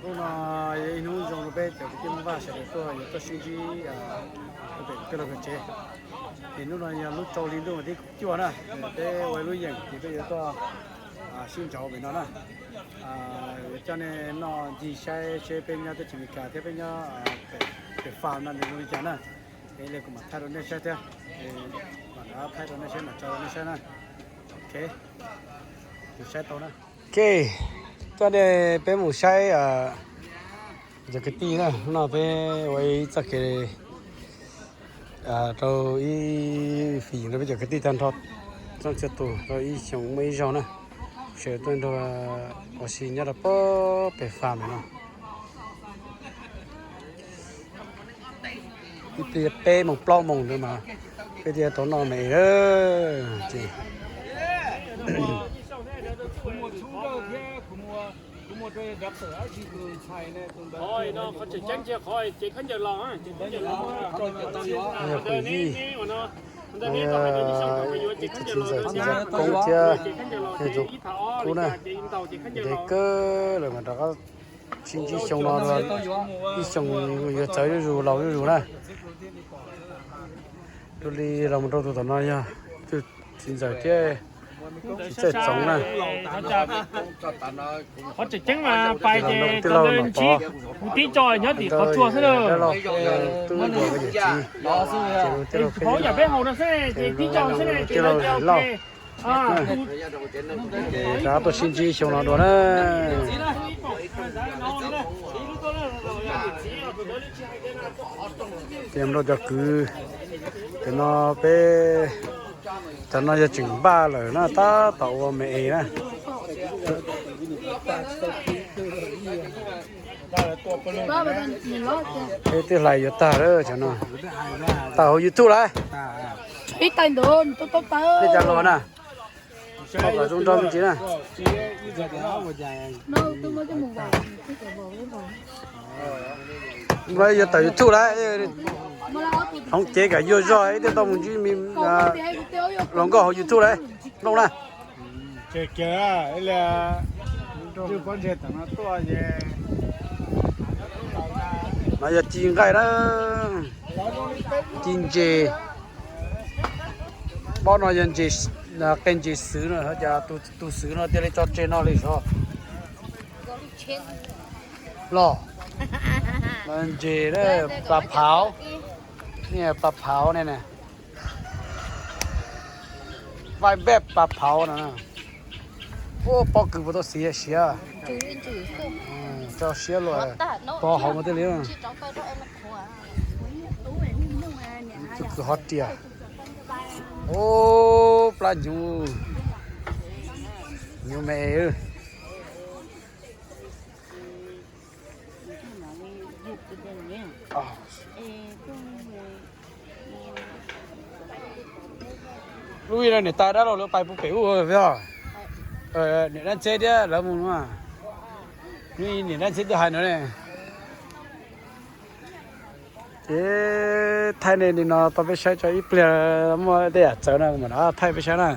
Hnub no yog ib hnub zoo rau peb cov kwv tij Hmoob Vaj sawv daws tuaj yuav tuaj sib ntsib rau pem kwv tij laug kawm tsev. Ces hnub no yog lub rau hli ntuj vas thib kaum cuaj na, peb ua ib lub yeem ces peb yuav tuaj sib ntsauv pem no na. Yuav coj nej noj ncig saib seb peb nyob teb chaws Amelikas thiab peb nyob pem fam no nws zoo li cas na. Es li kuv mam thaij rau nej saib thiab, mam rov thaij rau nej saib, mam tso rau nej saib na. Ok, mus saib tau na. Ok, coj nej peb mus saib cov kwv tij na. Hnub no peb ua ib txoj kev rau ib fim rau peb cov kwv tij tag nrho, txog txhia tus rau ib xyoos muaj ib zaug na, sawv tuaj nrog ua si nyob rau pem fam no. Ib pliag peb moos plaub moos ntawd mas peb thiaj tau noj me es ces yog pawg yij, ib tug txiv ntxawm txiv ntxawm Koob thiab yawg Ntxoov Kub na, ntev kawg lawm mas rov qab sib ntsib xyoo no, ib xyoos yuav txawv zuj zus laus zuj zus na. Dua li los mus rau tus tom no yog tus txiv ntxawm thiab txiv ntxawm Txoov na. Qhov tseem ceeb mas pais ces tij laug Nom Pov, kuv tib co nyob tim qhov tsua xwb na. Dab laug Tub Ntuas yawm txiv, ces tus tij laug Pheej Yaj, ces tus tij laug Lauj. Ces rov qab tuaj sib ntsib xyoo no dua na. Ces nrog cov kwv, ces no peb, cov no yog tseem npaj lawm na, tab tom ua me es na. Peb twb hlais yuav tag lawm cov no. Tawm hauv YouTube lawm. Nej cov los na. Zoo nrog me ntsis na. Yuav tawm YouTube lawm. Hloov cev kam yuag zog ib thiaj tau mus ntsib me hluas nkauj hauv YouTube lawm. Mloog na. No yog ci nqaij na, ci ntses. Pob no yog ntses, qe ntses xwv no, cas tus xwv no thiaj li tso tseg no li sav. Los, ntses, plas phauv, plas phauv ne. Vaij npej plas phauv no. Ua pob kws puas tau xiav siav. Tso siab luaj, pov hauv mas thiaj li. Tus kws hov riam. Ub, plab hnyuv, hnyuv me. Lub ib no niam tais dab laug lawv pais puag pem ub os. Niam dab ntxeb thiab lawv mus no. Niam dab ntxeb twb hais no ne. Ces thaij nej li no tau peb saib tso, ib pliag muaj tej yam txawv no mam rov thaij peb saib na.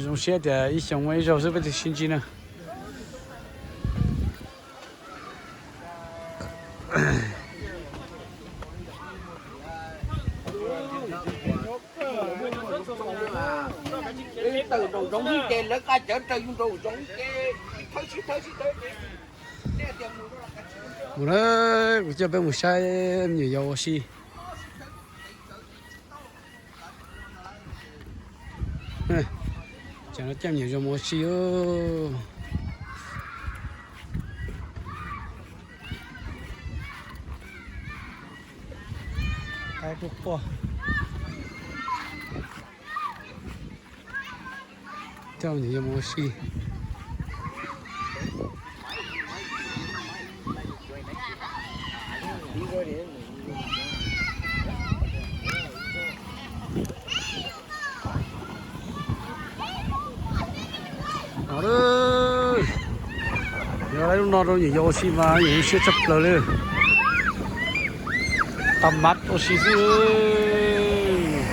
Zoo siab tias ib xyoo muaj ib zaug xwb peb thiaj sib ntsib na. Mus na, kuv coj peb mus saib me nyuam yaus ua si. Tsam no coj me nyuam yaus mus ua si. Coj me nyuam yaus mus ua si. Yog lub no rau nyuam yaus ua si mas nyuam yaus siab tshaj plaws li. Tau mab ua si xwb,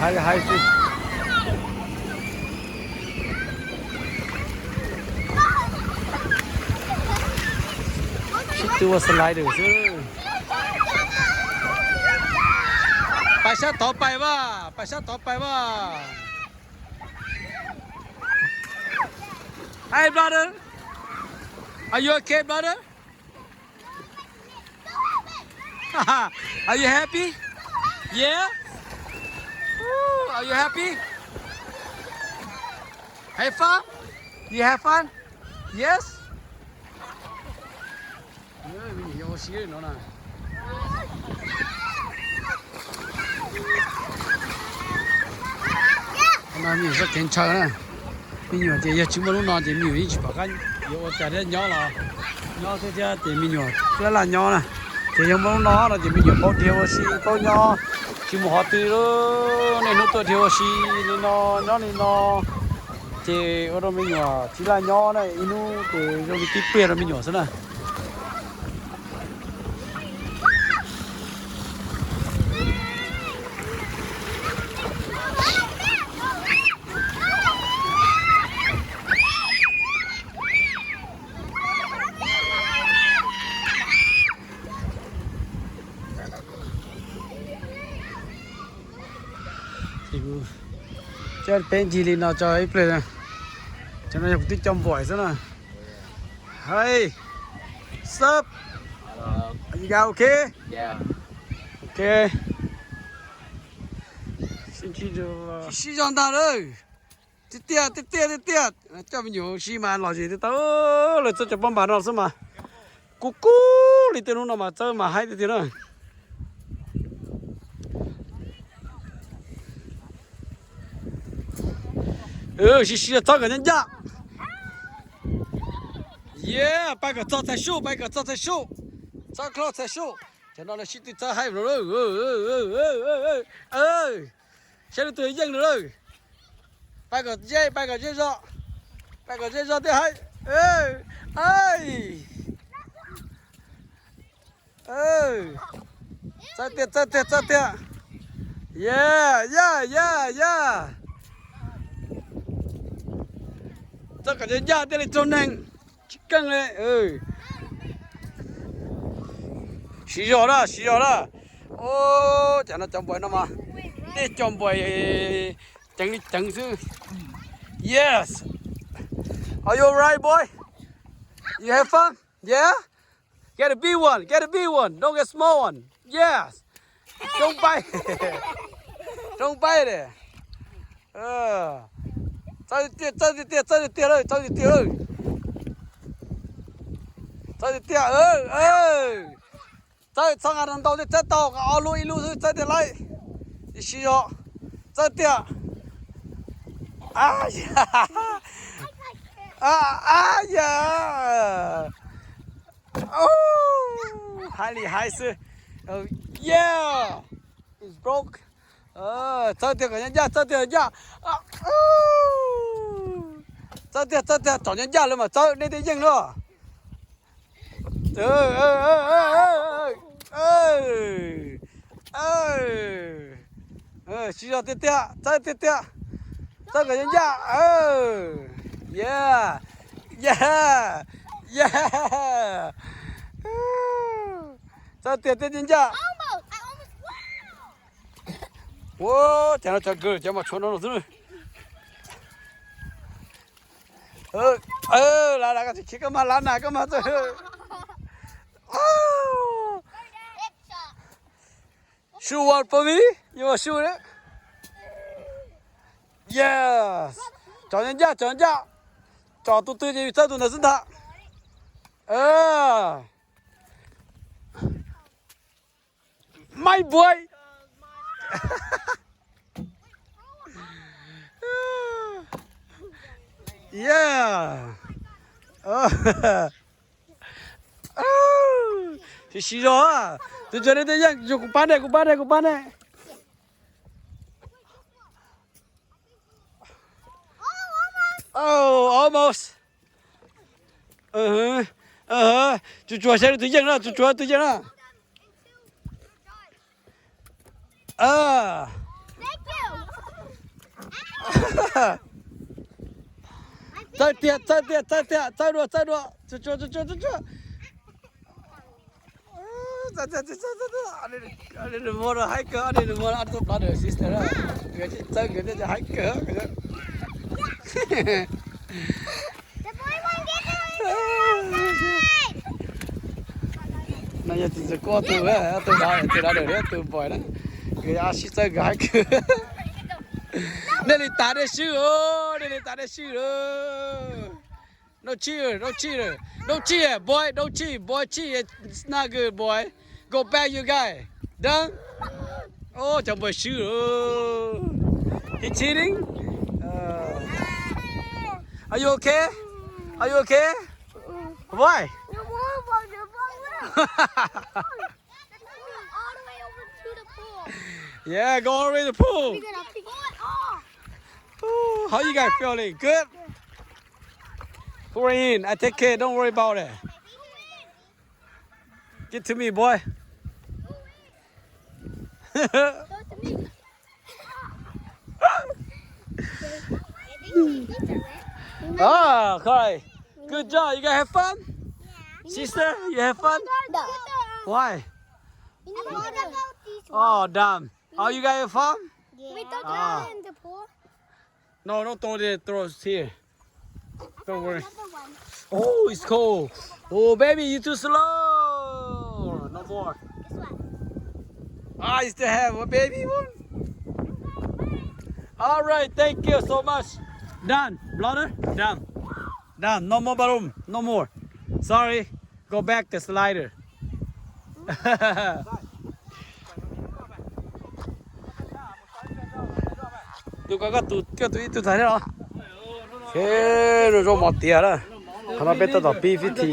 haib haib xwb. Sib tw ua slide xwb. Pais sab tod pais mas, pais sab tod pais mas. Hey brother, are you okay, brother? Are you happy? Yeah? Woo, are you happy? Have fun? You have fun? Yes? Me nyuam yuav ua si no na. Me nyuam txoj kev ntshaw na. Me nyuam ces yog tsis muaj lub no ces me nyuam yeej tsis pom qab yuav ua cas thiab, nyob los nyob xwb thiab ces me nyuam laj laj nyob na. Ces yog muaj lub no no ces me nyuam paub dhia ua si, paub nyob, tsis mus qhov twg li. Niaj hnub tuaj dhia ua si li no, nyob li no, ces ua rau me nyuam tsis laj nyob na, ib hnub ces zoo li tib pliag rau me nyuam xwb na. Coj peb ncig li no tso ib pliag. Cov no yog kuv twb coj npaim xwb na. Hey, sup? You guys okay? Okay. Sib zog ntag lawm. Tiag tiag, tiag tiag, tiag tiag. Coj me nyuam ua si mas lom zem tiag tau. Lawv txawb cov pob npas no xwb mas kub kub li, tej hnub no mas txawb mas haib tiag tiag na. Sib sib txhawb kom ncaj ncaj. Yeah, pais kom txog txhais sub, pais kom txog txhais sub. Txhawb close txhais sub. Cov no lawv sib tw txhawb haib no. Saib lub twg yeej no lawm. Pais kom ze, pais kom ze zog. Pais kom ze zog thiaj haib. Txawb tiag, txawb tiag, txawb tiag. Yeah, yeah, yeah, yeah. Txawb kom ncaj ncaj thiaj li raug neeg. Tsis keej li. Siv zog na, siv zog na. Ub, cas no cov npaim no mas, tej cov npaim ceev li ceev xwb. Yes. Are you alright, boy? You have fun? Yeah? Get a big one, get a big one. Don't get small one. Yes. Don't bite. Don't bite it. Txawb tiag, txawb tiag, txawb tiag lawm, txawb tiag tiag lawm. Txawb tiag tiag. Txawb txhob nqa ntau thiab, txawb tau ob lub ib lub xwb, txawb tiag lauj. Siv zog. Txawb tiag. Ab yam. Hais li hais xwb. Yeah. It's broke. Txawb tiag kom ncaj ncaj, txawb tiag ncaj. Txawb tiag, txawb tiag, tsom ncaj ncaj lawm mas txawb, nej thiaj yeej na. Siv zog tiag tiag, txawb tiag tiag. Txawb kom ncaj ncaj. Yeah. Yeah. Yeah. Txawb tiag tiag ncaj ncaj. Ua cas no cov gawm cov mas tshuav no xwb. Lab, lab, koj tsis khiav, koj mas lab na, koj mas txawj. Shoot one for me. You want shoot it? Yes. Tsom ncaj, tsom ncaj. Tsom tus twg ces yus txawb tus ntawd xwb ntag. My boy. Yeah. Siv, siv zog. Tus tsov nej twb yeej, kuv pab nej, kuv pab nej, kuv pab nej. Oh, almost. Tsuas tsuas saib tus yeej na, tsuas tsuas tus yeej na. Txawj tiag, txawj tiag, txawj tiag, txawj dua, txawj dua, tsuas tsuas, tsuas tsuas, tsuas tsuas. Nws muaj rau haib kawg, nws muaj ob tug brother sister na. Nkawd txawb nkawd thiaj haib kawg. No yog txiv ntxawm kuj ob tug, ob tug brother, tus brother thiab tus boy na. Nkawd sib txawb nkawd haib kawg. Nej li tas dej swb, nej li tas dej swb. Don't cheer, don't cheer, don't cheer, boy, don't cheer, boy, cheer is not good, boy. Go back, you guys. Done. Ov, cov boy swb. He cheating? Are you okay? Are you okay? Boy. Yeah, go all the way to the pool. How you guys feeling? Good? Pour in. I take care. Don't worry about it. Give to me, boy. Oh, Corey. Good job. You guys have fun? Sister, you have fun? Why? Oh, damn. Oh, you guys have fun? No, don't throw the throws here. Don't worry. Oh, it's cold. Oh, baby, you too slow. No more. Ah, you still have a baby one? All right, thank you so much. Done, brother. Done. Done. No more balloon. No more. Sorry. Go back the slider. Tus ko koj tus ib tug tag thiab los? Zoo zoo mov tiav na. Qhov no peb tuaj tom pib fifty,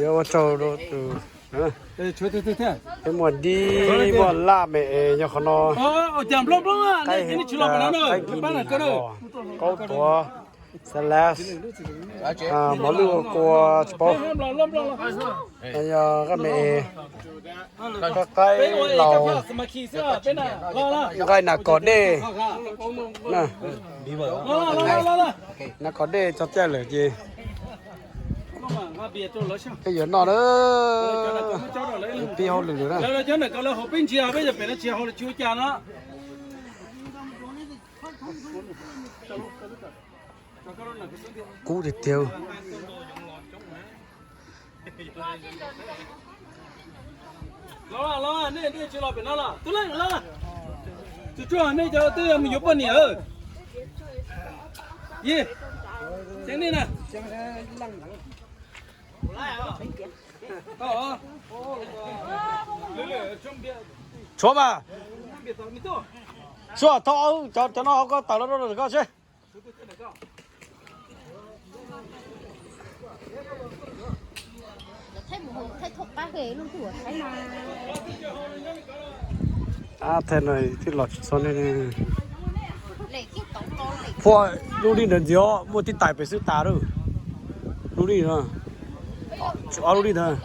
yuav ua tsaug rau tus peb muaj dib muaj laj me es nyob qhov no. Qaib hev, qaib nkis nis, qaub tuav, xalas, mov lwj ua kua tsis paub. Yog qab me es, qaib laus, nqaij nas kos dej, nas kos dej tso caj lawm ces peb yuav noj na. Pib hauj lwm lawm na. Kub tiag tiag. Tshuav mas. Tshuav, thauj cov no hauv koj tawm los rau koj seb. Ab, thaij no twb los tsis txog ne. Phuaj, lub dib ntawd ntxiv os, muaj tib tais pem xwb tas lawm. Lub dib no, ob lub dib ntawd.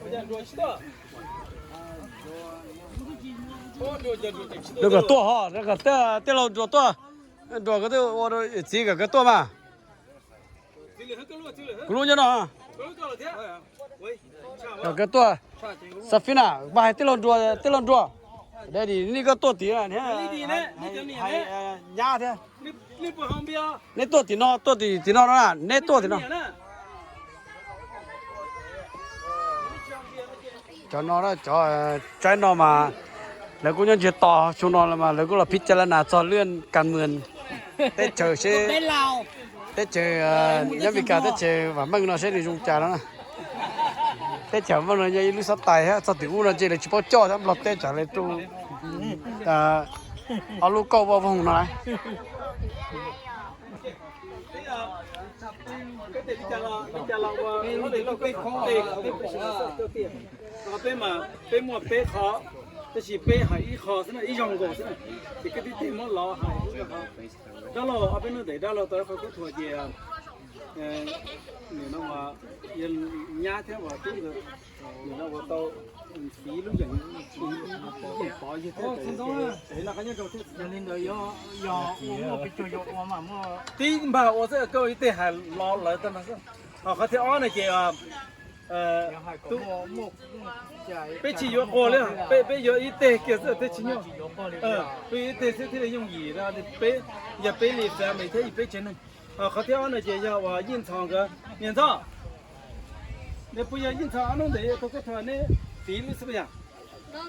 Nws kom tuaj ho, nws kom tej laug nruas tuaj. Nruas ko twb ua txiv kom kawg tuaj mas. Kuv lub nyob no. Kom kawg tuaj. Safina, mas hais tej laug nruas, tej laug nruas. Daddy, nej koj tuaj tim, hais nyab thiab. Neb tuaj tim no, tuaj tim no no na, neb tuaj tim no. Cov no, cov tsaib no mas lawv kuj nyob ntsiag to xyoo no los mas lawv kuj los phib cas las nas txog lwj kas mws teb chaws seb, teb chaws nyob Mes Kas teb chaws vam meej no seb nws zoo cas no na. Teb chaws vam meej no yog ib lub xab tais thiab, txog tim ub no ces lawv tsis paub coj thiab, Nplog teb tsam lawv tu ob lub kauj vaj voog no lawm. Peb mas peb muaj peb qho, tab sis peb hais ib qho xwb na, ib zaug nkaus xwb na, ces koj twb teg muab lov hais ib qho. Dab laug, ob peb hnub ntev dab laug tau ib qho kub thuas ces Nim no uas yog nyab thiab uas tub ntawd, nim no uas tau fiv lub yeem, yeem pov yawg thiab, no qab nyob rau thiab. Yog li ntawd yog ua muaj peb caug yuav ua mas muaj tib npag ua xwb, koj ib teg hais los lawv tag nrho xwb. Ho qhov thib ob no ces peb tsis yuav quas li, peb, peb yuav ib teg kiag xwb thiaj tsis nyuaj. Peb yuav ib teg xwb thiaj li yooj yim, peb, yog peb li family thiab yog peb tsev neeg. Qhov thib ob no ces yog uas Yeej Ntxhov nkawd, niam Ntxhov, nws puas yog Yeej Ntxhov ob hnub ntawd tau koj thov neb fiv lub xwb yam? Yog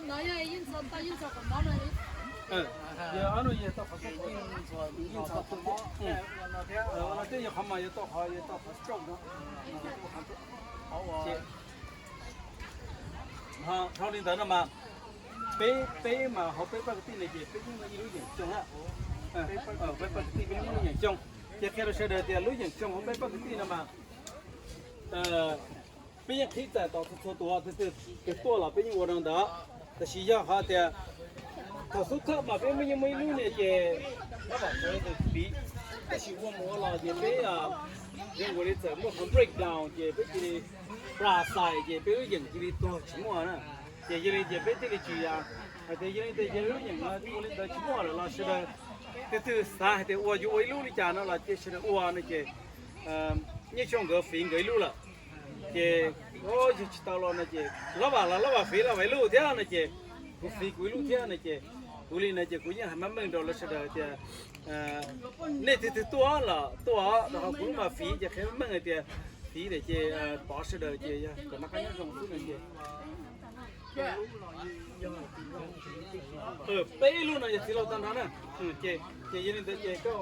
ob hnub yog tau qhov, Yeej Ntxhov, no twb yog qhov mas yog tau qhov, yog tau qhov stroke no. Dhau li ntawd no mas peb, peb mas hauv peb pab kwv tij no ces peb yeej muaj ib lub yeem xyoo na. Peb pab kwv tij peb yeej muaj lub yeem xyoo. Ces qhia rau sawv daws tias lub yeem xyoo hauv peb pab kwv tij no mas peb yeej qhib txais tos txhua txhua tus, tus twg tuaj los peb yeej ua rau ntawd. Tab sis yog qhov tias thaum xub thawj mas peb yeej muaj ib lub no ces pab vam sawv daws fiv, tab sis ua mus ua los ces peb zoo nkaus li txawm muaj qhov breakdown ces peb cia li plas xais ces peb lub yeem cia li tuag tsis muaj na. Ces yog li ces peb thiaj li tsis hais tias yog li tias yog lub yeem no ua li ntawd tsis muaj lawm los sawv daws tus twg xav hais tias ua yuav ua ib lub li cas no los cia sawv daws ua no ces Nyiaj Xyooj nkawd fiv nkawd ib lub lawm. Ces yog tsis tau los no ces Lab Vam los Lab Vam fiv Lab Vam ib lub thiab no ces kuv fiv kuv ib lub thiab no ces kuv li no ces kuv yeej hais meej meej rau lawv sawv daws tias nej tus twg tuaj los tuaj, rau qhov kuv lub mas fiv ces qhia meej meej hais tias fiv lawm ces pov sawv daws ces yog kom noj qab nyob zoo xwb no ces peb lub no yog txiv laus tag nrho na. Ces, ces yog li ntawd ces koj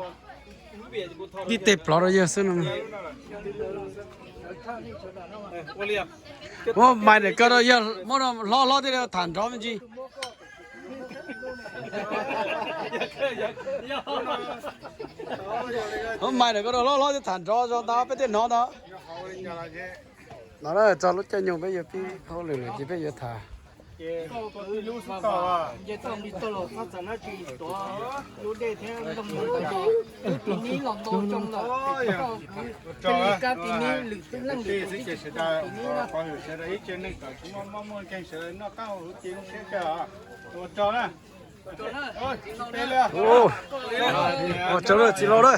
ib teg plov rau yawg xwb no. Muab mais ntawm koj rau yawg, muab hlob hlob thiaj li tham nrov me ntsis. Muab mais ntawm koj rau hlob hlob thiaj tham nrov zoo ntau peb thiaj hnov ntau. No na, txog lub caij nyoog peb yuav pib hauj lwm lawm ces peb yuav tham. Ua tsaug na txiv laus na.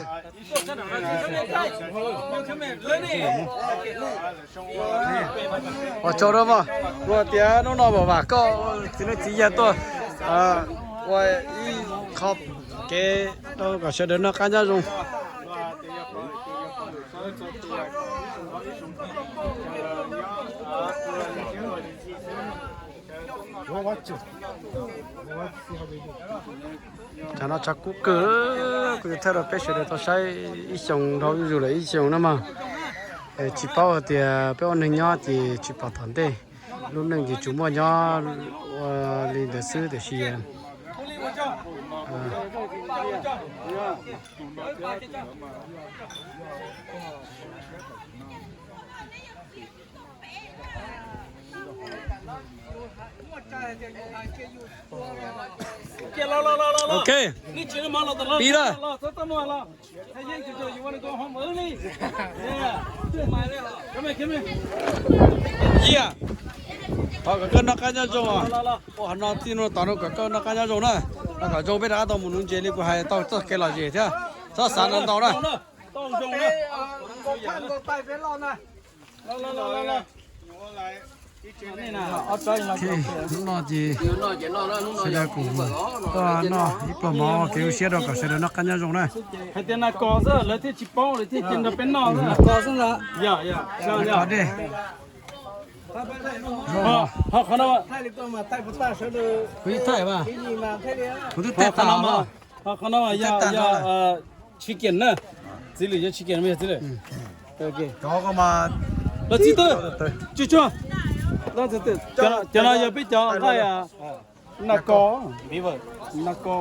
Ua tsaug na mas, luag tias hnub no vam vam koj txiv neej txiv yaig tuaj ua ib qho kev rau kom sawv daws noj qab nyob zoo. Tsam no tshav kub kawg, kuv yuav thaij rau peb sawv daws tau saib ib xyoos dhau zuj zus lawm ib xyoos na mog. Tsis paub hais tias peb ua neeg nyob ces tsis pom tom ntej, lub neej ces tsuas muaj nyob ua li ntawd xwb tiam sis Ok, pib na. Yia, thov kom koj noj qab nyob zoo os. Ua qhov no txij no tos no kom koj noj qab nyob zoo na. Noj kom zoo peb rov qab tau mus nuv ntses li kuv hais tau txoj kev lom zem thiab. Txhob xav ntau ntau na. Hnub no ces sawv daws kuj tuaj noj ib pluag mov kev ua siab rau kom sawv daws noj qab nyob zoo na. Hais tias nas kos xwb lawv thiaj tsis paub, lawv thiaj cia nrog peb noj xwb. Nas kos dej. Kuv twb thaij tas os. Ho qhov no yog chicken na. Txiv lwm yog chicken, yog txiv lwm. Los txiv tub, tsuag tsuag. Cov no yog peb cov nqaij nas kos, nas kos.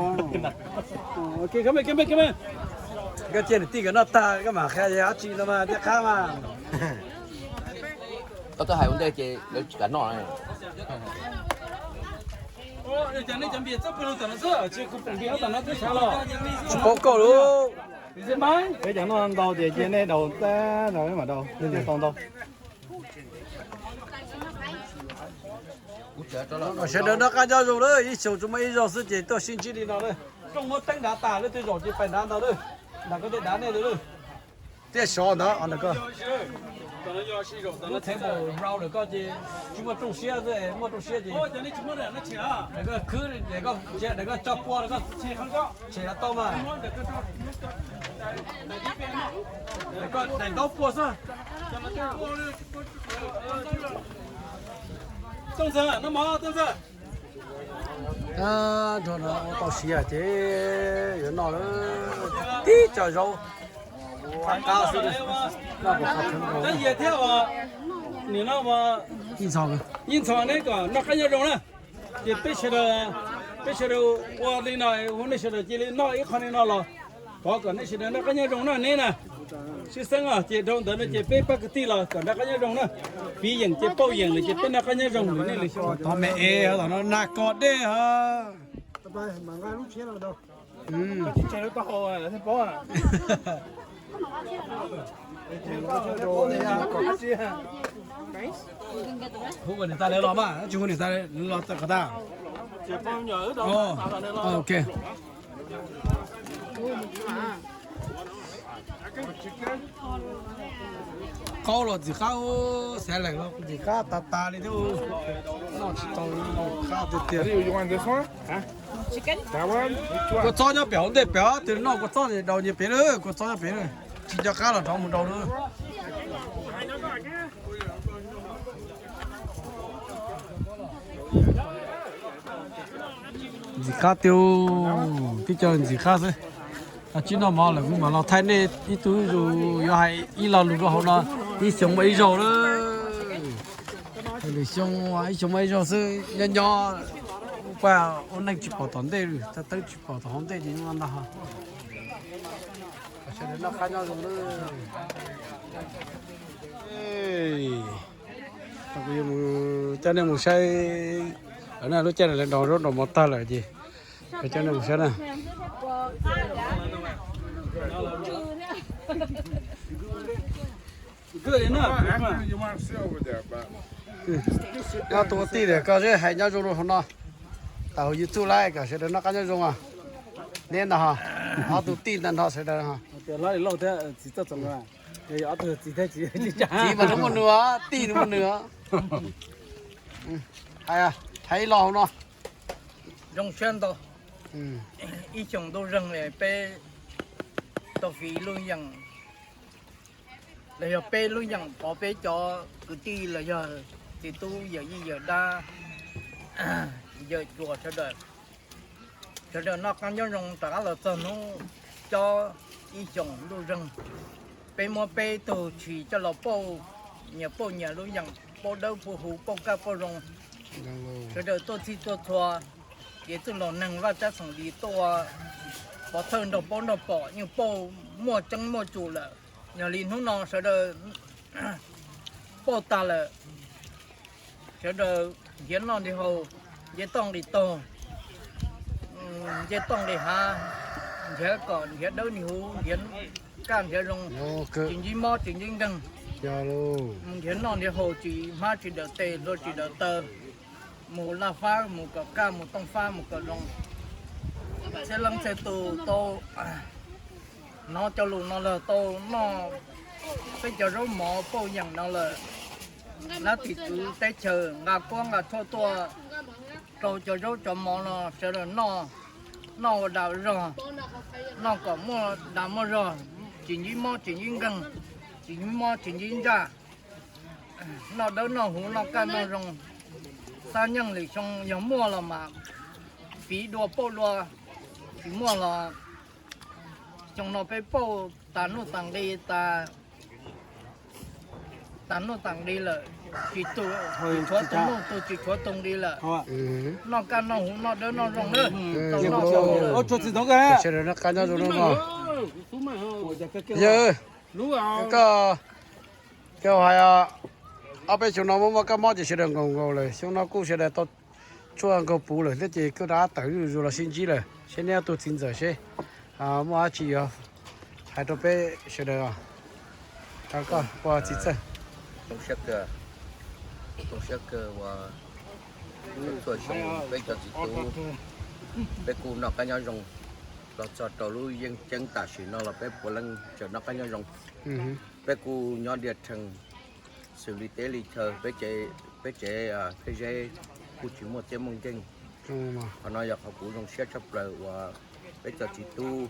Koj cia niam tij nkawd noj tag koj mam qhia dab tsi no mas thiaj qab mas. Koj twb hais ua ntej ces lawv tsis kam noj. Tsis paub koj lauj. Peb cov noj ntau ces cia nej daus tag no mam daus, nej tau ntau. Sawv daws noj qab nyob zoo lawm, ib xyoos tsuas muaj ib zaug xwb ces tuaj sib ntsib li no lawm. Rooj muab teeb dav tas lawm, tej zaum ces pais dav ntau lawm. Nram koj tej dav nej lawm. Tiaj sov ntawd os, nram koj. Lub table round ntawm koj ces tsis muaj rooj siab, muaj rooj siab ces ntawm koj khwb, ntawm koj tso pua, ntawm koj tshem los tau mas. Ntawm koj daim ntaub pua xwb. Nrog no ua tau siav ces yuav noj lawm, tib co zaub qab qab xwb. Noj kom qhov kheev nkaus. Ib ntxhov, ib ntxhov neb kom noj qab nyob zoo na. Ces peb sawv daws, peb sawv daws ua li no, hu nej sawv daws cia li noj ib qho li no los thov kom nej sawv daws noj qab nyob zoo na neb na. Sib xeeb os, ces dhau ntawd no ces peb pab kwv tij los kom noj qab nyob zoo na. Piv yeem ces pauj yeem lawm ces peb noj qab nyob zoo lawm nej lwm xyoo. Tov me es tom no nag kos dej ho. Hu niam tais lawv los mas, tsis hu niam tais lawv los txawm qhov tas. Ok. Qaub los ntxim qab, xav lees los ntxim qab tas tas li thiab. Noj tsis tau, qab tiag tiag. Kua txob nyob pem hauv ntej pem, tus noj kua txob daus nyias pem lawm, kua txob nyob pem lawm. Tsis nco qab los rov mus daus lawm. Ntxim qab tiag, tib co ntxim qab xwb. Tsis noj mov lawm kuv mam los thaij nej ib tug zus yuav hais ib lo lus rau hauv no. Ib xyoo muaj ib zaug lawm. Lwm xyoo ib xyoo muaj ib zaug xwb, nyob nyob ua neej tsis pom tom ntej, tawb tsis pom tom hauv ntej ces nyob ntag. Sawv daws noj qab nyob zoo lawm. Kuv yuav mus coj nej mus saib, lawv lub caij no lawv nrau zaub nrau mov tag lawm ces kuv coj nej mus saib na. Ob tug tij lawm koj seb hais nyob zoo rau hauv no. Tawm hauv YouTube lawm kom sawv daws noj qab nyob zoo os. Neb ntag ho, ob tug tij ntag nrho sawv daws ho. Txiv mas hnub muaj nws os, tij hnub muaj nws os. Hais ib lo hauv no. Zoo siab ntau. Ib xyoos ntuj zeeg peb tau fiv lub yeem, los yog peb lub yeem pov peb cov kwv tij los yog txiv tub yawm yij yawm dab, yawm tsuas sawv daws. Sawv daws noj qab nyob zoo rov qab los txog hnub cob ib xyoos ntuj zeeg. Peb muab peb tug tshis coj los pauj, nyias pauj nyias lub yeem, pauj dawb pauj huv, pauj kaj pauj zoo. Sawv daws tuaj txhij tuaj txhua, kev txwj laus neeg vaj tsab xeem li tuaj, pov thawj nrog paub nrog pom yeej pauj muaj tseeb muaj tsum lawm. Yog li hnub no sawv daws pauj tag lawm, sawv daws nrhiav noj nrhiav haus, nce toj nqis taug, nce toj nqis hav, nrhiav kom nrhiav dawb nrhiav huv, nrhiav kaj nrhiav zoo, tsis ntsib mob tsis ntsib nkeeg. Nrhiav noj nrhiav haus tsis hmab tsis daws tes, hlua tsis daws taw, mus laj fab mus kom kaj, mus tooj fab mus kom zoo. Txhia leej txhia tus tau hnov cov lus no lawm, tau noj peb cov zaub mov pauj yeem no lawm. Nab tim kwv teb chaws nqa kuab nqa tshuaj tuaj rau cov zaub cov mov no sawv daws noj, noj ua dag zog, noj kom muaj dag muaj zog, tsis ntsib mob tsis ntsib nkeeg, tsis ntsib mob tsis ntsib ntsaj, noj dawb noj huv noj kaj noj zoo. Xab nyeej lwm xyoo yog muaj los mas fiv dua pauj dua, tsis muaj los xyoo no peb pauj tas nuj tas nqi, tas nuj tas nqi lawm, tsis tshuav tus nuj tus tsis tshuav tus nqi lawm. Noj kaj noj huv noj dawb noj zoo na. Sawv daws noj qab nyob zoo no. Yawg, koj, koj hais, ob peb xyoo no muaj muaj kab mob ces sawv daws nkaus nkaus lawm, xyoo no kuj sawv daws tau tshuaj nkaus puv lawm thiab ces kuj rov qab tawm zuj zus los sib ntsib lawm, seb neb ob tug txiv ntxawm seb muaj dab tsi yuav Hais rau peb sawv daws os, rau koj poj txiv txawj. Zoo siab kawg, zoo siab kawg uas txhua xyoo peb cov txiv tub, peb kuj noj qab nyob zoo los txog rau lub yeej ceeb tam sim no los peb puav leej tseem noj qab nyob zoo. Peb kuj nyob Dias Thees xws li teb li chaw, peb tsev phej zeb kuj tsis muaj txiaj muaj nkeeg. Qhov no yog qhov kuv zoo siab tshaj plaws uas peb cov txiv tub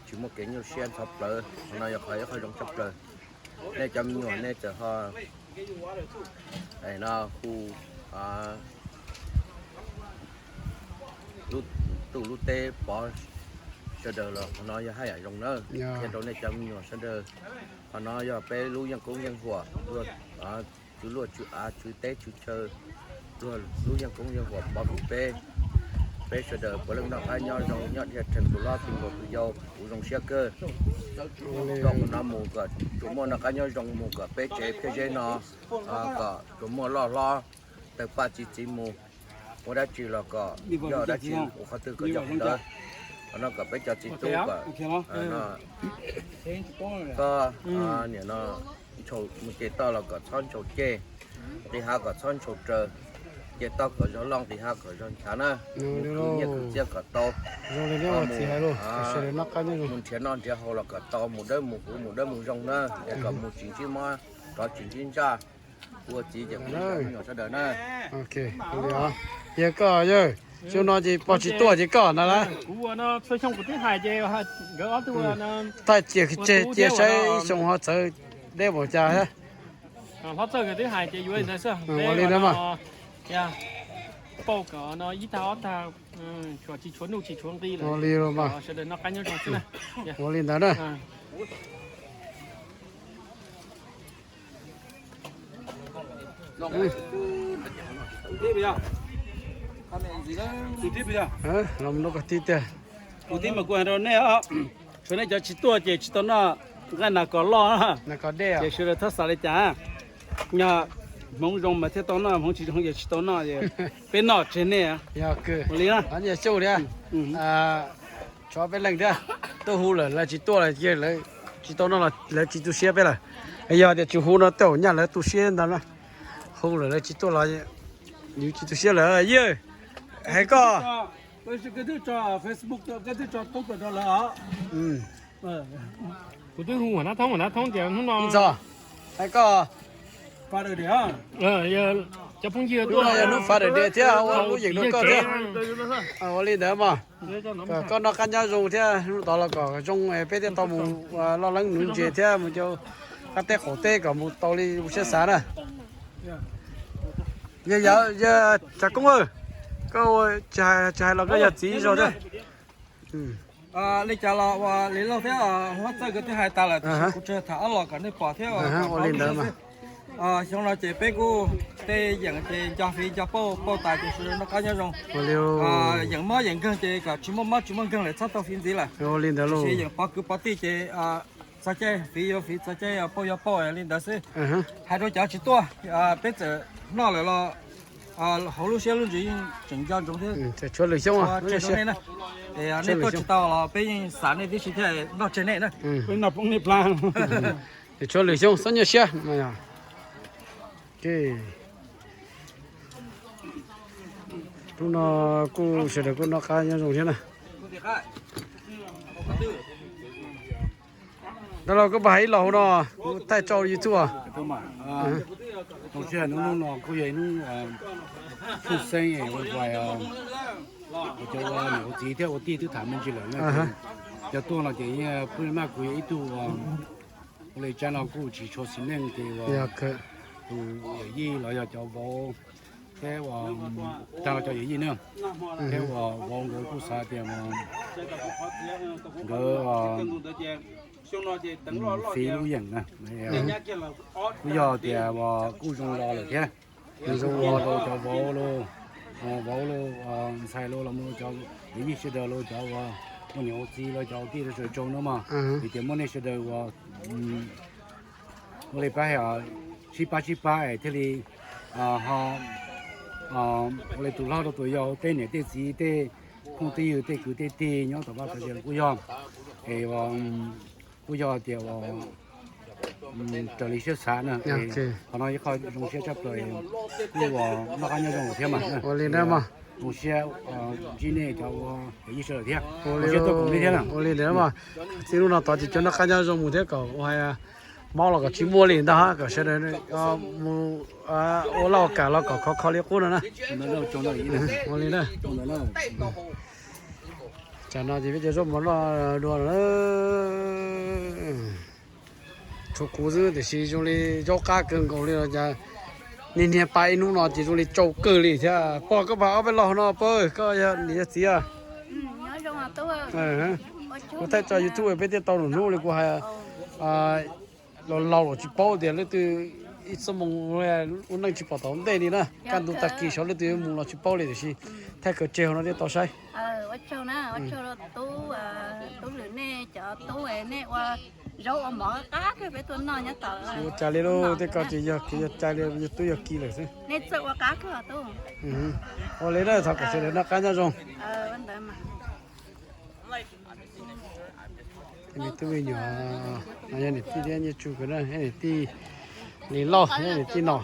tsis muaj kev nyuaj siab ntxhov plawv, qhov no yog qhov ib qho zoo tshaj plaws. Nej cov me nyuam nej txawm ho no hu lub tub lub teb pov sawv daws los qhov no yog haj yam zoo na. Qhia rau nej cov me nyuam sawv daws, qhov no yog peb lub yeej koob yeej huam, tswv luaj tswv av tswv teb tswv chaw, luag lub yeej koob yeej huam pov hwm peb. Peb sawv daws puav leej noj qab nyob zoo, nyob Dias Thees tus hlob tus nraug tus yau, kuv zoo siab kawg. Rau qhov no mus kom tsuas muaj noj qab nyob zoo, mus kom peb tsev phej zeb no kom tsuas muaj loj hlob, tawg paj txi txiv mus, ua dab tsi los kom yog dab tsi ua qhov twg kom yog qhov ntawd. Qhov no kom peb cov txiv tub kom koj niam no ntshaus mus ces toj los kom txhob ntshaus ceg, nqis hav kom txhob ntshaus raws, ces toj kom zog loj nqis hav kom zog nchav na. Mus khwv nyiaj khwv txiaj kom tau, mus nrhiav noj nrhiav haus los kom tau, mus dawb mus huv mus dawb mus zoo na, es kom mus tsis ntsib mob, rov tsis ntsib ntsaj. Ua txiv ces kuv cov me nyuam sawv daws na. Yog koj yawg, xyoo no ces pog tsis tuaj ces koj ntag lawm. Kuv ua no txhua xyoo kuv twb hais ces nkawd ob tug thaij cia tseg cia saib xyoo ho txawv deb npaum cas thiab. Hlob Txawj nkawd twb hais ces yuav li ntawd xwb. Ua li ntawd mas. Pauj kom no ib tag ob tag, tshuav tsis tshuav nuj tsis tshuav nqi lawm, sawv daws noj qab nyob zoo xwb na. Ua li ntawd na. Los mus nrog koj tib tiag. Kuv tib mas kuv hais rau nej, tshuav nej cov tsis tuaj ces tsis tau noj nqaij nas kos loj, ces sawv daws txhob xav li cas. Hmoov zoo mas thiaj tau noj, hmoov tsis zoo ces tsis tau noj, peb noj tseg nej. Ua li na. Tshuav peb leeg thiab, tuaj hu lawm lawv tsis tuaj los tsis tau noj, lawv tsis tu siab peb lawm. Yog tias tsis hu no tej zaum nyaj lawv tu siab ntag na. Hu lawm lawv tsis tuaj los yus tsis tu siab lawm. Yawg, hais koj. Kuv twb hu Nab Thoob, Nab Thoob tias hnub no. Ntxo, hais koj. Cov phooj ywg tuaj yog hnub Father's Day thiab ua lub yeem rau koj thiab. Ua li ntawd mas, kom koj noj qab nyob zoo thiab hnub tod los kom zoo peb thiaj tau mus loj leeb nuv ntses thiab mus rau qab teb qaum teb kom mus tau li siab xav na. Yawg, yawg Tsav Koob, koj tsis hais los koj yog txiv zog thiab. Li cas los ua li lauj thiab, Hlob Txawj nkawd twb hais tas lawm, tiam sis kuv tsuas tham ob los kom nej pom thiab ua li ntawd xwb. Xyoo no ces peb kuj tej yeem ces nco fiv nco pauj, pauj tas ces sawv daws noj qab nyob zoo. Yeem mob yeem nkeeg ces kom tsis muaj mob tsis muaj nkeeg lawm txhob tau fiv ntxiv lawm. Li ntawd, tiam sis yeem pov kwv pov tij ces txog caij fiv yuav fiv, txog caij pauj yuav pauj li ntawd xwb. Hais rau cov tsis tuaj, peb txawm noj lawm los hauv lub siab lub ntsws yeej tseem nco ntsoov thiab. Tshuav lwm xyoo, tseg rau nej na. Es nej tuaj tsis tau los peb yeej xav nej tib si thiab, noj tseg nej na. Peb noj poob nej plab. Tshuav lwm xyoo txhob nyuaj siab. Hnub no kuj sawv daws kuj noj qab nyob zoo thiab na. Dab laug koj puas hais ib los hauv no, kuv thaij tso YouTube. Hnub no kuj yog ib hnub tshwj xeeb, cov niam ua txiv thiab ua tij twb tham me ntsis lawm na. Cov tuaj no ces pheej maj kuv yog ib tug ua li tsab no kuj tsis tshua xis neej ces ua tus yawm yij los yog cov vauv thiab ua tag los cov yawm yij na, thiab ua vauv nkawd kuj xav tias nkawd fiv lub yeem na, kuj yog tias ua kuj zoo los lawm thiab. Zoo ua rau cov vauv los, vauv los, ntxhais los, los mus cov yawm yij sawv daws los, cov ua niam ua txiv los, cov ua tij sawv daws tsaug no mas, vim tias muaj nej sawv daws ua ua li pab, sib pab sib pab es thiaj li ho ua li tus hlob rau tus yau, tej niam tej txiv, tej phooj tej ywg, tej kwv tej tij nyob tom vaj tom tsev kuj yog es Kuj yog tias uas raws li siab xav na, qhov no ib qho zoo siab tshaj plaws, kuj uas noj qab nyob zoo thiab mas. Ua li na mog. Zoo siab ntsib nej cov ua yij sawv daws thiab, zoo siab tuaj koom nej thiab na. Ua li ntawd mas, txij hnub no tod ces cov noj qab nyob zoo mus thiab kom ua hais mob los kom tsis muaj li ntag, kom sawv daws mus ua laj ua kam los kom khov kho li qub no na. Ua li na. Tsam no ces peb cov zaub mov noj dua lawm. Tshuav kuv xwb tiam sis zoo li zaub qab kawg nkaus li los cas niag niag pab ib hnub no ces zoo li tsau kawg li thiab. Pog, koj pab ob peb los no pab, koj yog niam yog txiv. Kuv thaij tso YouTube peb thiaj tau lwm hnub li kuv hais. Los laus los tsis paub tias leej twg ib xuab moos lub neej tsis pom tau ntej li na, kaj ntug tag kis saib leej twg mus los tsis paub li tiam sis thaij kaw tseg hauv no thiaj tau saib. Ua cas li lauj, tej ko ces yog kev yog cai li, yog tub yog ki lawm xwb. Ua li na, thov kom sawv daws noj qab nyob zoo. Me tub me nyuam, yog niam tij thiab nyiaj tsu kawg na, niam tij Lis Lauj thiab niam tij Nom.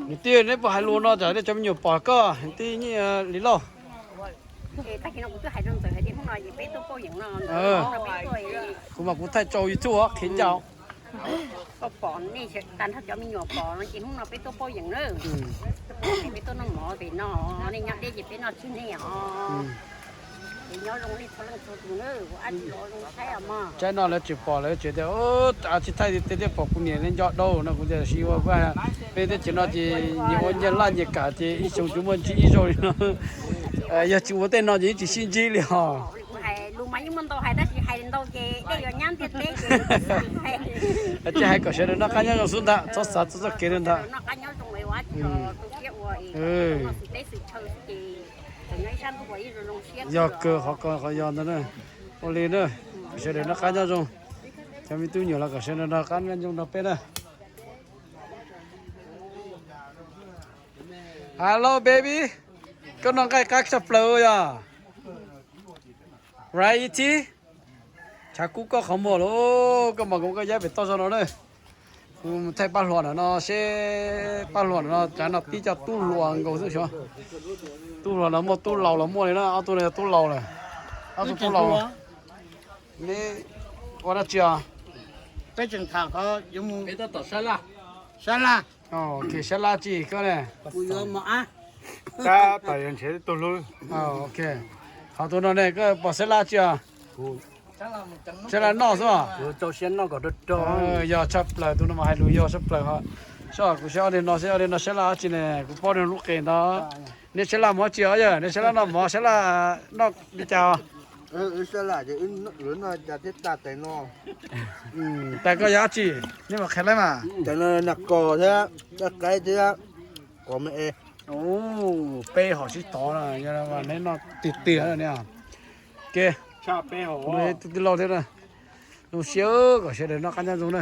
Niam tij, neb puas hais lus no tsam nej cov me nyuam pom koj, niam tij Lis Lauj? Kuv mas kuv thaij tso YouTube os, qhia ncaj. Koj pom nej tag nrho cov me nyuam pom no ces hnub no peb tuaj pauj yeem na. Peb tuaj noj mov pem no, nej nyob deb ces peb noj tsis nej os. Es nyob zoo nej txhua leej txhua tus na, ua dab tsi los zoo saib os mog. Tsaib no lawv tseem pom lawv tseem tias, tsis thaij tej thiaj pom kuv niam nco dau no kuv tias sis ua peb teb chaws no ces nyias ua nyias laj nyias kam ces ib xyoo tsis muaj ntsib ib zaug li no. Yog tsis ua tej no ces yeej tsis sib ntsib li hos. Lus mas yeej muaj ntau hais tab sis hais ntau ces dej yuav nyab ntiaj teb ces tsis hais kom sawv daws noj qab nyob zoo xwb ntag, txhob xav txog txoj kev li ntag. Noj qab nyob zoo es ua dab tsi los tu siab ua es xwm teb xwm chaw xwb ces tseem nyob ib sab ntuj ua ib zoo zoo siab. Yog kawg qhov ko qhov yog ntawd na. Ua li na, kom sawv daws noj qab nyob zoo. Cov me tub me nyuam los kom sawv daws noj qab nyob zoo nrog peb na. Hello baby, koj noj nqaij qab tshaj plaws yog? Right, Iti? Tshav kub koj qhov muag lawm, koj mas kuv koj yaib pem toj zog no na. Kuv mus thaij pab hluas ntawm no seb pab hluas ntawm no, tsam no tib co tub hluas nkaus xwb xyov. Tub hluas no muaj tub laus los muaj li na, ob tug no yog tub laus lawm. Ob tug tub laus. Neb ua dab tsi os? Peb tseem tham qhov yuav mus sab laj. Ok, sab laj tsi koj ne? Tab tom yuav nrhiav tib tug hlub. Ok, qhov tus no ne koj pom sab laj tsi os? Sab laj noj xwb os. Yog tshaj plaws, tus no mas hais lus yog tshaj plaws ho. Seb kuv saib ob niag no seb ob niag no sab laj dab tsi ne, kuv paub niag lub qe ntawd. Niag sab laj mov tsi os yawg, niag sab laj noj mov, sab laj noj li cas os? Tais koj yog dab tsi? Neb mam qhia laib mas. Tais no nas kos thiab daj qaib thiab qos me es. Peb hom sib tov no, neb noj tiag tiag ne. Ke, tij laug thiab. Zoo siab kom sawv daws noj qab nyob zoo na.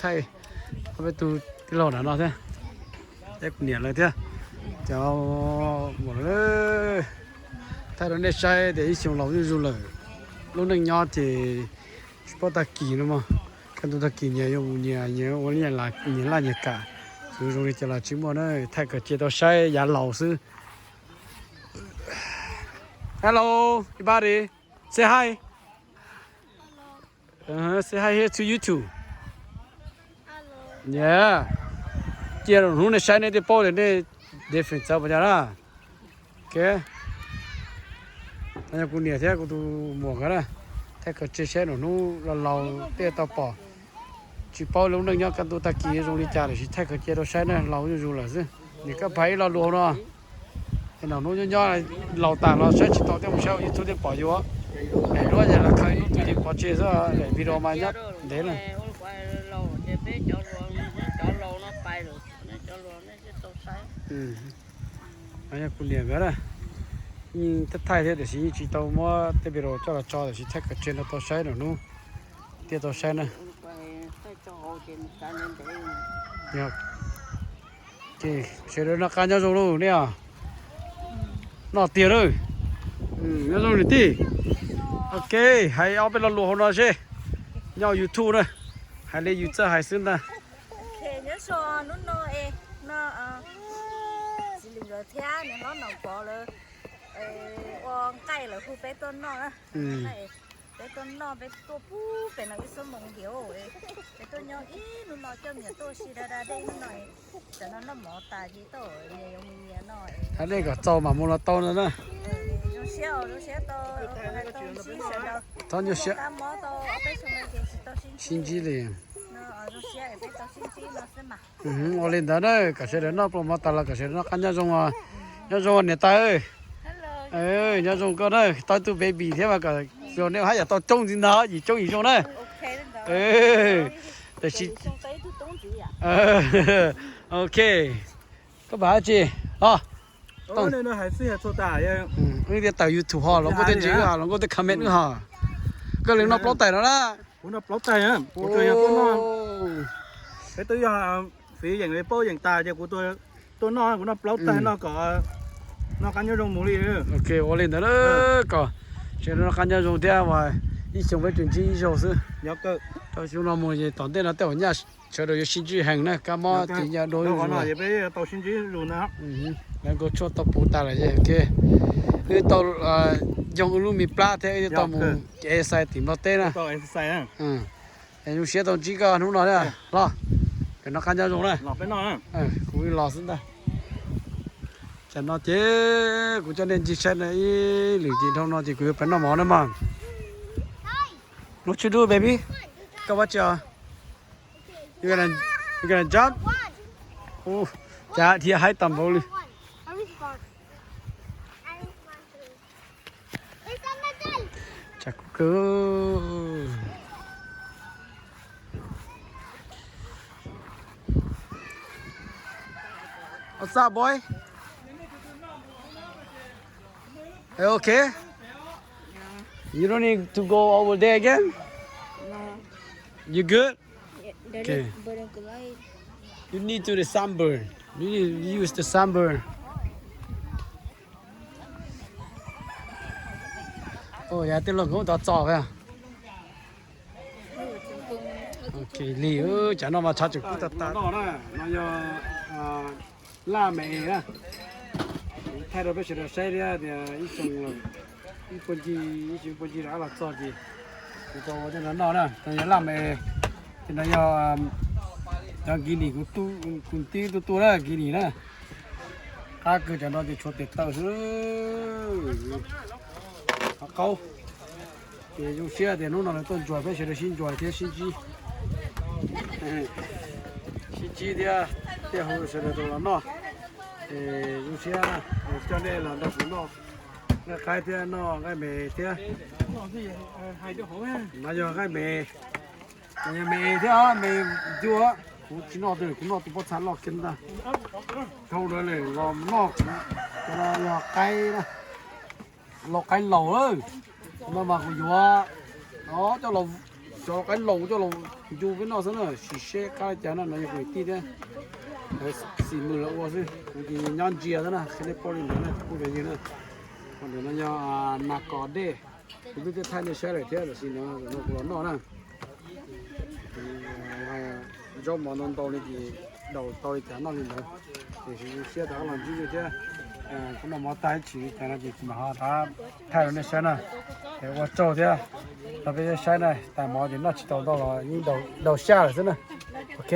Thaij peb tug tij laug nram no thiab, thiab kuv niam lawv thiab. Cov, thaij rau nej saib tias ib xyoo laus zuj zus lawm, lub neej nyob ces tsis paub tag kis no mog. Kaj ntug tag kis nyias yuav mus nyias, nyias ua nyias laj nyias kam, txawm zoo li cas los tsis muaj na, thaij kom cia tau saib yav laus xwb. Hello, everybody. Say hi. Say hi here to YouTube. Yeah. Cia hnub nej saib nej thiaj paub tias nej different txawv pas cas na. Ok. Yog kuv niam thiab kuv tus muam nkawd na, thaij kom cia saib nram hnub los laus tej tau pom. Tsis paub lub neej nyob kaj ntug tag kis zoo li cas lawm, sis thaij kom cia rau saib na, laus zuj zus lawm xwb. Nim koj pab ib lo lus hauv no, nram hnub nyob nyob laus tas los saib tsis tau thiab, mus saib YouTube thiaj pom yus. Daim duab ces los khaws hnub twg ces pov tseg xwb, daim video mas nyob ntev na. Yog kuv niam nkawd na, yeej thaij thiab tiam sis yeej tsis tau muab tej video coj los tso, tiam sis thaij kom tseg no tau saib nram hnub thiaj tau saib na. Ces sawv daws noj qab nyob zoo lauj nej os. Noj tiag lauj. Nyob zoo niam tij. Ok, hais ob peb lo lus hauv no seb. Nyob YouTube na, hais li yus txawj hais xwb ntag. Nyob zoo, hnub no es no txiv Lis nkawd thiab niam hlob Nom Pov lawv ua nqaij lawv hu peb tuaj noj na. Peb tuaj noj, peb tuaj pub pem no ib xuab moos ntiav, peb tuaj nyob ib hnub no coj me nyuam tuaj si da da dej hnub no. Tam no noj mov tas ces tuaj nyias yuav mus nyias no. Thaij dej kom txaus mam mus los tau no na. Zoo siab, zoo siab tau hais tau ntsib sawv daws. Txhob nyuaj siab. Sib ntsib li. Ua li ntawd na, kom sawv daws noj plob mov tas los kom sawv daws noj qab nyob zoo os. Nyob zoo niam tais. Nyob zoo koj na, tau ib tug baby thiab mas kom nej haj yam tau coob ntxiv ntag, yim coob yim zoo na. Tiam sis, ok, koj pam dab tsi os? Wb thiaj tawm YouTube ho los nkauj tej ntsis wb ho, los nkauj tej comment wb ho. Koj li noj plaub tais no na? Kuv noj plaub tais, kuv tsuas yog tuaj noj. Peb twb yog fiv yeem li paub yeem tas ces kuv tuaj noj, kuv noj plaub tais no kom noj qab nyob zoo mus li. Ok, ua li ntawd kom sawv daws noj qab nyob zoo thiab, ib xyoo peb tsuas ntsib ib zaug xwb. Rau xyoo no mus ces tom ntej no tej zaum nyaj sawv daws yuav sib ntsib heev na, kab mob tis nyaj dua no. Lawv nkaus tshuaj tau puv tas lawm ces wb tau yoog wb lub me plab thiab wb tau mus exercise tim Nplog teb na. Zoo siab tau ntsib koj hnub no thiab hlob. Peb noj qab nyob zoo na. Kuv los xwb ntag. Tam no ces kuv coj nej ncig saib ib lwm ces dhau no ces kuv yuav pem noj mov na mog. What you do, baby? Koj ua tsi os? You gonna, you gonna jump? Ua cas thiaj haib tag npaum li. Tshav kub kawg. What's up, boy? Are you okay? You don't need to go over there again? You good? Okay. You need to the sunburn. You need to use the sunburn. Ua yog tej loj nkauj tov txo. Ok, li cov no mas tshav tseem kub tag tag. No yog laj me es na. Thaij rau peb sawv daws saib thiab tias ib xyoo, ib puag ncig, ib xyoo puag ncig rov qab los txog ces kuv tau ua tej no noj na. Cov no yog laj me es, ces no yog cov nkis nim kuv twb tuaj tua na, nkis nim na. Qab kawg, cov no ces tshuav tes taw xwb. Qaub. Ces zoo siab tias hnub no lawv tuaj ntsuas peb sawv daws sib ntsuas thiab sib ntsib, sib ntsib thiab, thiaj hu sawv daws tau los noj. Ces zoo siab coj nej los nrog kuv noj nqaij qaib thiab noj nqaij me thiab. No yog nqaij me, no yog me thiab, me ncuab. Kuv tsis noj, kuv noj tus pob txha loj kiag ntag. Dhau ntawd los noj, cov no yog qaib na, lau qaib laus. No mas kuv yuav coj, cov qaib laus coj los ncu peb noj xwb na, sim seb qab li cas na. No yog kuv niam tij thiab, xim mws lawv ua xwb, kuv ces nyob ntsia xwb na, qhia nej paub li ntawd na kuv phooj ywg na. Ntawm no yog nas kos dej, kuv twb thaij nej saib lawm thiab, tam sim no kuv los noj na. Zaub mov ntau ntau li ces daus tau li cas noj li ntawd. Tiam sis zoo siab rov qab los ntsib nej thiab. Kuv noj mov tag ib chim li cas no ces kuv mam ho rov qab thaij rau nej saib na. Es ua tsaug thiab, rau peb saib na, tais mov ces noj tsis tau ntau los yeej daus saj lawm xwb na. Ok.